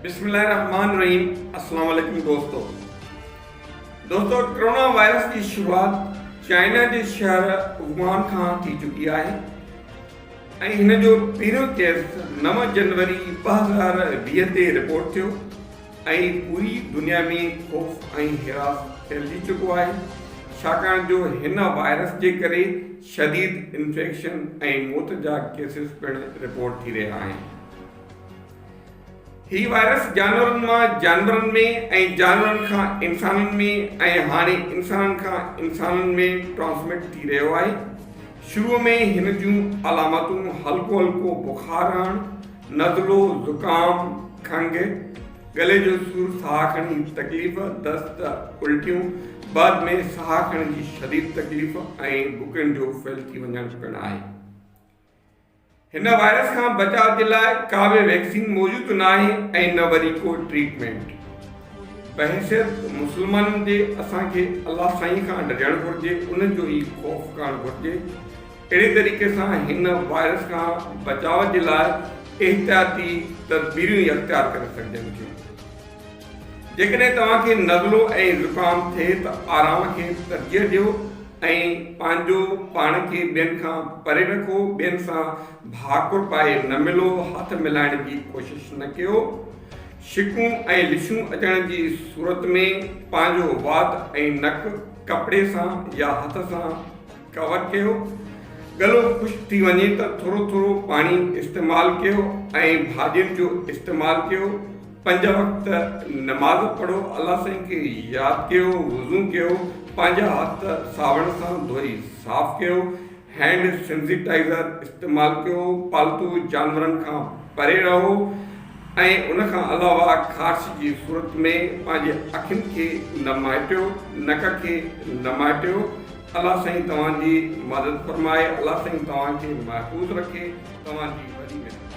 بسم الله الرحمن الرحيم السلام عليڪم دوستو دوستو ڪرونا وائرس جي شروعات چائنا جي شهر ووهان کان ٿي چڪي آهي ۽ هن جو پهريون ڪيس 9 جنوري 2020 تي رپورٽ ٿيو ۽ پوري دنيا ۾ خوف ۽ هراس ڦهلجي چڪو آهي ڇاڪاڻ جو هن وائرس جي ڪري شديد انفيڪشن ۽ موت جا ڪيسز پڻ رپورٽ ٿي رهيا آهن. هي وائرس جانورن مان جانورن ۾ ۽ جانورن کان انسانن ۾ ۽ هاڻي انسانن کان انسانن ۾ ٽرانسمٽ ٿي رهيو آهي. شروع ۾ هن جون علامتون هلڪو هلڪو بخار رهڻ، نزلو، زڪام، کنگهه، ڳلي جو سور، ساهه کڻڻ جي تڪليف، دست، الٽيون، بعد ۾ ساهه کڻڻ جي شديد تڪليف ۽ بڪين جو فيل ٿي وڃڻ پڻ آهي. هن وائرس کان بچاء جي لاء ڪا به ويڪسين موجود ناهي ۽ نه وري ڪو ٽريٽمينٽ. بحيثيت مسلمانن جي اسان کي الله سائين کان ڊڄڻ گهرجي، ان جو ئي خوف ڪرڻ گهرجي. اهڙي طريقي سان هن وائرس کان بچاء جي لاء احتياطي تدبيرون ئي اختيار ڪري سگهجن ٿيون. جيڪڏهن توهان کي نزلو ۽ زڪام ٿئي ته آرام کي ترجيح ڏيو ۽ پنهنجو پاڻ کي ٻين کان پري رکو، ٻين سان ڀاڪر پائي نه ملو، هٿ ملائڻ جي ڪوشش نه ڪيو. شڪون ۽ لشون اچڻ جي صورت ۾ پنهنجو وات ۽ نڪ ڪپڙي سان يا هٿ سان ڪور ڪيو، ڳلو خشڪ ٿي وڃي ته ٿورو ٿورو پاڻي استعمال ڪيو ۽ ڀاڄين جو استعمال ڪيو، پنج وقت نماز پڙهو، الله سائين کي ياد ڪيو، وضو ڪيو، پنهنجا هٿ صابڻ سان ڌوئي صاف ڪيو، هينڊ سينسيٽائيزر استعمال ڪيو، پالتو جانورن کان پري رهو ۽ ان کان علاوه خارش جي صورت ۾ پنهنجي اکين کي نه مهٽيو، نڪ کي نه مهٽيو. الله سائين توهان جي مدد فرمائي الله سائين توهان کي محفوظ رکي توهان جي وڏي مهرباني.